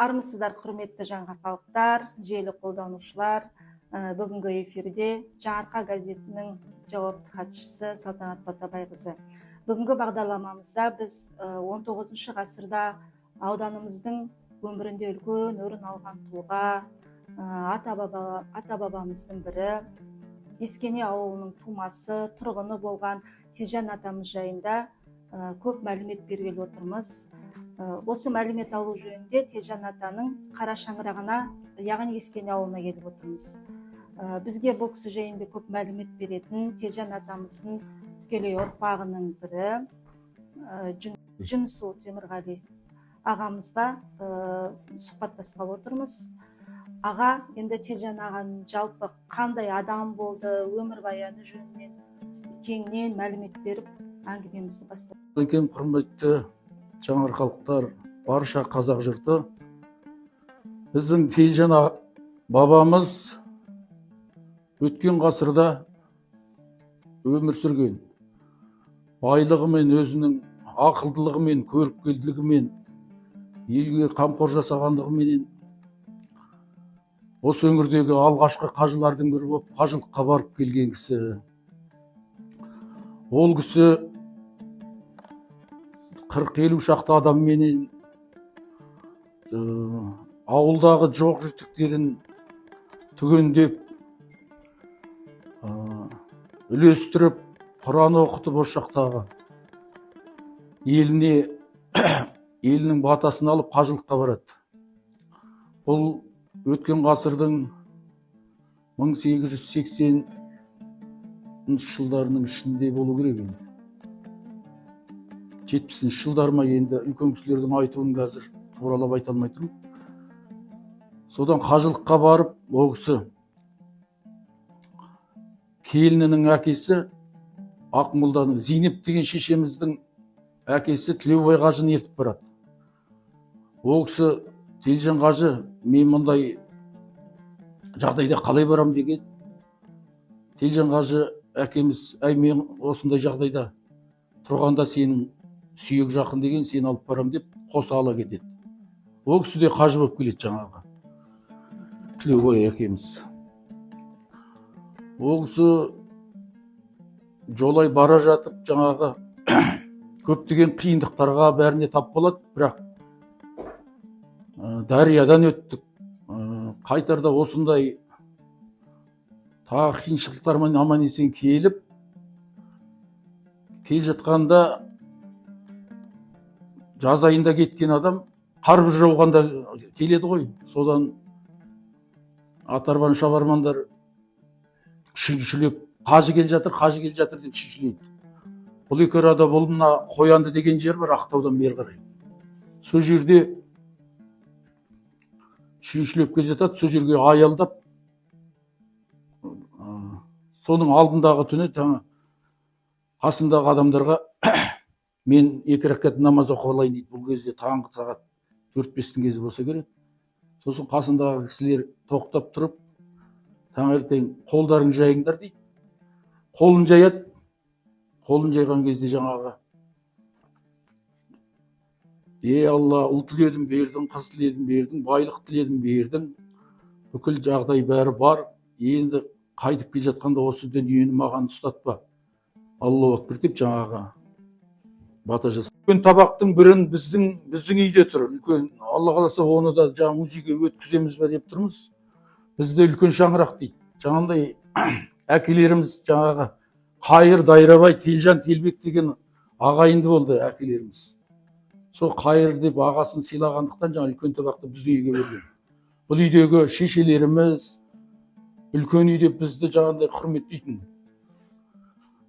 Армысыздар, құрметті жаңаарқалықтар, желі қолданушылар. Бүгінгі эфирде Жаңаарқа газетінің жауапты хатшысы Салтанат Батабайқызы. Бүгінгі бағдарламамызда біз 19 ғасырда ауданымыздың өмірінде үлкен орын алған тұлға, ата-бабамыздың бірі, Ескене ауылының тумасы, тұрғыны болған Телжан атамыз жайында көп мәлімет бергелі отырмыз. Осы мәлімет алу жөнінде Телжан атаның қара шаңырағына, яғни Ескене ауылына келіп отырмыз. Бізге бұл кісі жайында көп мәлімет беретін Телжан атамыздың тікелей ұрпағының бірі Жүнісұлы Темірғали ағамызға сұхбаттасқалы отырмыз. Аға, енді Телжан ағаның жалпы қандай адам болды, өмірбаяны жөнінен кеңінен мәлімет беріп, әңгімемізді бастайық. Екен, құрметті жаңаарқалықтар, барша қазақ жұрты, біздің Телжан бабамыз өткен ғасырда өмір сүрген, байлығымен, өзінің ақылдылығымен, көріпкелдігімен, елге қамқор жасағандығыменен осы өңірдегі алғашқы қажылардың бірі болып қажылыққа барып келген кісі. Ол кісі 40-50 шақты адамменен ауылдағы жоқ жітіктерін түгендеп, үлестіріп, Құран оқытып, осы жақтағы елінің батасын алып қажылыққа барады. Бұл өткен ғасырдың 1880 жылдарының ішінде болу керек енді. 70 жылдар ма енді, үлкен кісілердің айтуын қазір туралап айта алмай тұрмын. Содан қажылыққа барып, ол кісі келінінің әкесі Ақмолданың Зейнеп деген шешеміздің әкесі Тілеубай қажыны ертіп барады. Ол кісі Телжан қажы, мен мұндай жағдайда қалай барам деген. Телжан қажы әкеміз, әй, мен осындай жағдайда тұрғанда сенің сүйек жақын деген, сені алып барам деп қоса ала кетеді. Ол кісі де қажы болып келеді жаңағы Тілеубай әкеміз. Ол кісі жолай бара жатып жаңағы көптеген қиындықтарға бәріне тап болады, бірақ дариядан өттік, қайтарда осындай тағы қиыншылықтармен аман есен келіп, келе жатқанда жаз айында кеткен адам қар жауғанда келеді ғой. Содан ат арбан шабармандар шүншілеп, қажы келе жатыр, қажы келе жатыр деп шүншілейді. Бұл екі арада бұл мына Қоянды деген жер бар, Ақтаудан бері қарай. Сол жерде шүншілеп келе жатады, сол жерге аялдап, соның алдындағы түні таңы қасындағы адамдарға мен 2 ракат намаз оқып алайын дейді. Бұл кезде таңғы сағат 4-5-тің кезі болса керек. Сосын қасындағы кісілер тоқтап тұрып, таңертең қолдарың жайыңдар дейді. Қолын жаяды. Қолын жайған кезде жаңағы, ей Алла, ұл тіледім, бердің, қыз тіледім, бердің, байлық тіледім, бердің, бүкіл жағдай бәрі бар, енді қайтып келе жатқанда осы дүниені маған ұстатпа, Аллаху акбар деп жаңағы бата жасады. Үлкен табақтың бірін біздің үйде тұр, үлкен, Алла қаласа оны да жаңа музейге өткіземіз бе деп тұрмыз. Бізде үлкен шаңырақ дейді. Жаңағындай әкелеріміз жаңағы Қайыр, Дайрабай, Телжан, Телбек деген ағайынды болды әкелеріміз. Сол Қайыр деп ағасын сыйлағандықтан жаңа үлкен табақты біздің үйге берген. Бұл үйдегі шешелеріміз үлкен үй деп бізді жаңағындай құрметтейтін.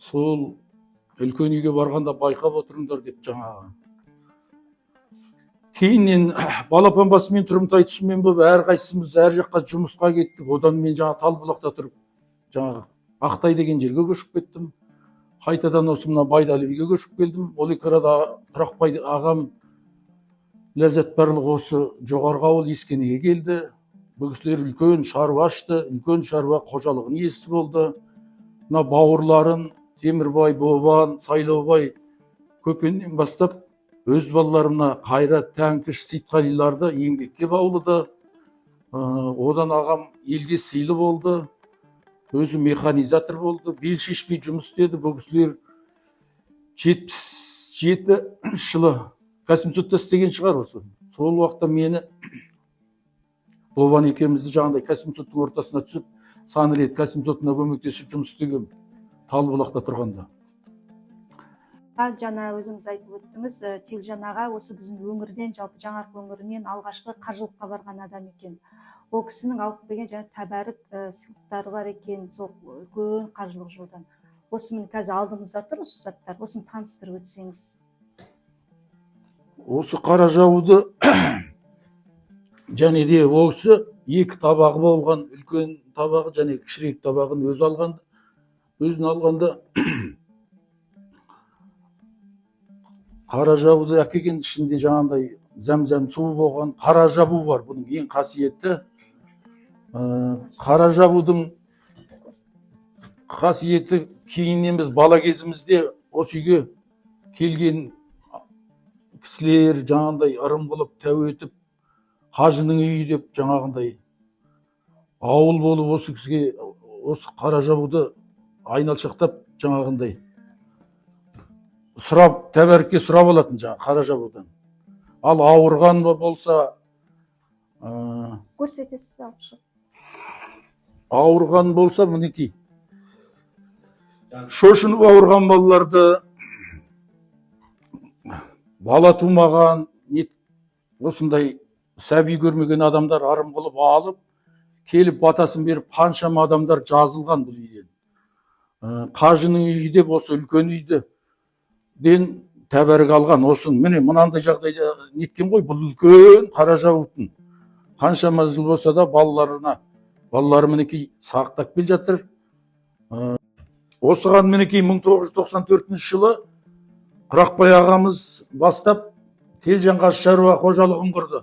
Сол үлкен үйге барғанда байқап отырыңдар деп жаңағы. Кейіннен балапан басымен тұрымтай түсімен болып әрқайсымыз әр жаққа жұмысқа кеттік. Одан мен жаңа Талбұлақта тұрып жаңағы Ақтай деген жерге көшіп кеттім. Қайтадан осы мына Байдалы биге көшіп келдім. Ол екі арада Тұрақбай ағам Ләззат барлығы осы жоғарғы ауыл Ескенеге келді. Бұл кісілер үлкен шаруа ашты, үлкен шаруа қожалығының иесі болды. Мына бауырларын Темірбай, Бобан, Сайлаубай Көпеннен бастап Өз балаларына Қайрат, Тәңкіш, Сейтқалиларды еңбекке баулыды. Одан ағам елге сыйлы болды. Өзі механизатор болды, бел шешпей жұмыс істеді. Бұл кісілер 77 жылы Касимсотта істеген шығар осы. Сол уақытта мені Бобан екеумізді жаңағыдай Касимсоттың ортасына түсіп, сан рет Касимсотына көмектесіп жұмыс істегенмін, Талбұлақта тұрғанда. Жаңа өзіңіз айтып өттіңіз, Телжан аға осы біздің өңірден, жалпы Жаңаарқа өңірінен алғашқы қажылыққа барған адам екен. Ол кісінің алып келген жаңа тәбәрік сыйлықтары бар екен, сол үлкен қажылық жолдан. Осы міне қазір алдымызда тұр осы заттар, осыны таныстырып өтсеңіз. Осы қара жабуды және де ол кісі екі табағы болған, үлкен табағы және кішірек табағын өзі алған. Өзін алғанда қара жабуды әкелген, ішінде жаңағындай зәм-зәм суы болған қара жабу бар. Бұның ең қасиетті, қара жабудың қасиеті кейіннен біз бала кезімізде осы үйге келген кісілер жаңағындай ырым қылып, тәу етіп, қажының үйі деп жаңағындай ауыл болып осы кісіге осы қара жабуды айналшақтап жаңағындай сұрап, тәбәрікке сұрап алатын жаңа қара жабудан. Ал ауырған болса, көрсетесіз бе алып шығып? Ауырған болса, мінекей, шошынып ауырған балаларды, бала тумаған, осындай сәби көрмеген адамдар ырым қылып алып, келіп батасын беріп, қаншама адамдар жазылған бұл үйден. Қажының үйі деп осы үлкен үйді ден тәбәрік алған. Осын міне мынандай жағдайда неткен ғой, бұл үлкен қара жабудың. Қаншама жыл болса да балалары мінекей сақтап келе жатыр. Осыған мінекей 1994 жылы Құрақбай ағамыз бастап Телжан қажы шаруа қожалығын құрды.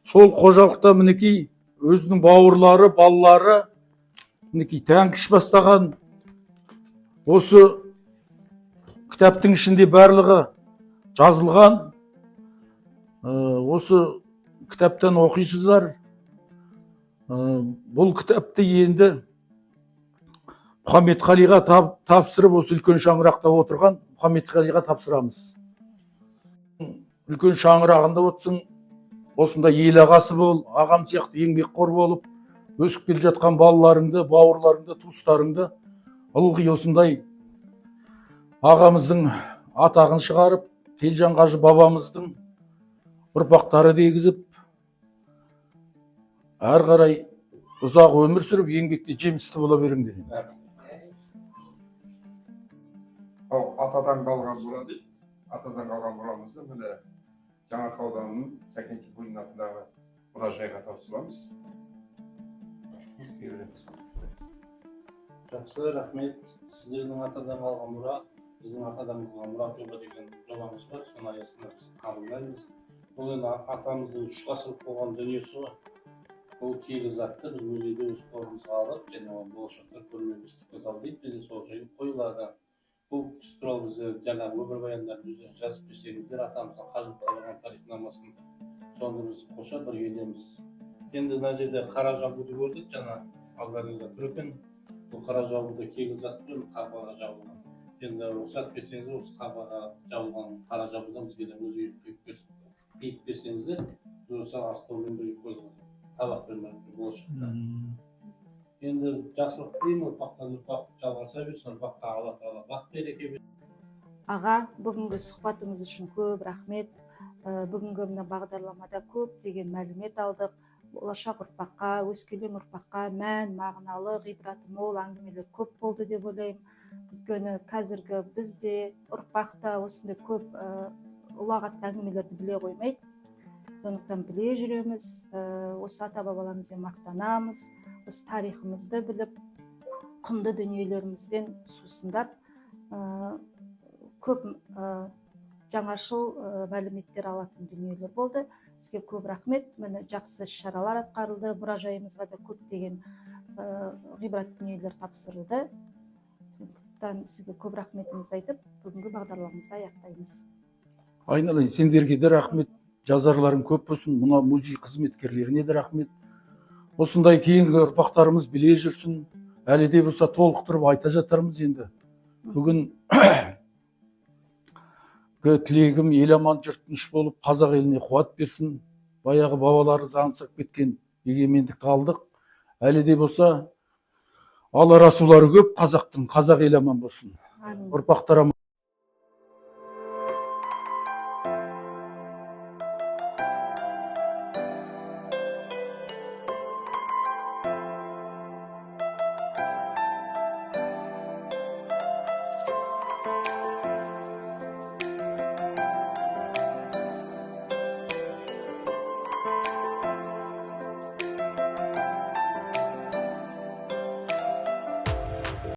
Сол қожалықта мінекей өзінің бауырлары, балалары мінекей Тәңкіш бастаған. Осы кітаптың ішінде барлығы жазылған. Осы кітаптан оқисыздар. Бұл кітапты енді Мұхаммедқалиға тапсырып, осы үлкен шаңырақта отырған Мұхаммедқалиға тапсырамыз. Үлкен шаңырағында отырсың, осындай ел ағасы бол, ағам сияқты еңбекқор болып, өсіп келе жатқан балаларыңды, бауырларыңды, туыстарыңды ылғи осындай ағамыздың атағын шығарып, Телжан қажы бабамыздың ұрпақтары дегізіп, әрі қарай ұзақ өмір сүріп, еңбекте жемісті бола беріңдер. Ал атадан қалған мұра дейді. Атадан қалған мұрамызды міне Жаңаарқа ауданының Сәкен Сейфуллин атындағы мұражайға тапсырамыз. Жақсы, рахмет. Сіздердің атадан қалған мұра, біздің атадан қалған мұра жоба деген жобамыз бар. Соның аясында біз қабылдаймыз. Бұл енді атамыздың 3 ғасырлық болған дүниесі ғой. Бұл киелі затты біз музейде өз қорымызға алып, және оны болашақта көрме выставка зал дейді, бізде сол жерге қойылады. Бұл кісі туралы бізде жаңағы өмірбаяндарын өздеріңіз жазып берсеңіздер, атамыздың қажылыққа барған тарихнамасын соны біз қоса бірге елеміз. Енді мына жерде қара жабуды көрдік, жаңа алдарыңызда тұр екен. Бұл қара жабуды киелі зат қой, қабырғаға жабылған. Енді рұқсат берсеңіздер, осы қабырғаға жабылған қара жабудан бізге де музейге қиып берсеңіздер, біз осы астаумен бірге қойылған табақпен бірге болашақта. Енді жақсылық тілеймін, ұрпақтан ұрпақ жалғаса берсін, ұрпаққа Алла тағала бақ береке берсін. Аға, бүгінгі сұхбатыңыз үшін көп рахмет. Бүгінгі мына бағдарламада көптеген мәлімет алдық. Болашақ ұрпаққа, өскелең ұрпаққа мән, мағыналы, ғибраты мол әңгімелер көп болды деп ойлаймын. Өйткені қазіргі бізде ұрпақ та осындай көп ұлағатты әңгімелерді біле қоймайды. Сондықтан біле жүреміз, осы ата-бабаларымызбен мақтанамыз, осы тарихымызды біліп, құнды дүниелерімізбен сусындап, көп жаңашыл мәліметтер алатын дүниелер болды. Сізге көп рахмет. Міне жақсы іс-шаралар атқарылды, мұражайымызға да көптеген ғибрат дүниелер тапсырылды. Сондықтан сізге көп рахметімізді айтып, бүгінгі бағдарламамызды аяқтаймыз. Айналайын, сендерге де рахмет, жазарларың көп болсын. Мына музей қызметкерлеріне де рахмет. Осындай кейінгі ұрпақтарымыз біле жүрсін, әлі де болса толықтырып айта жатармыз. Енді бүгін тілегім: ел аман, жұрт тыныш болып, қазақ еліне қуат берсін. Баяғы бабаларымыз аңсап кеткен егемендікті алдық. Әлі де болса алар асулары көп қазақтың. Қазақ елі аман болсын. Әмин. Ұрпақтар аман.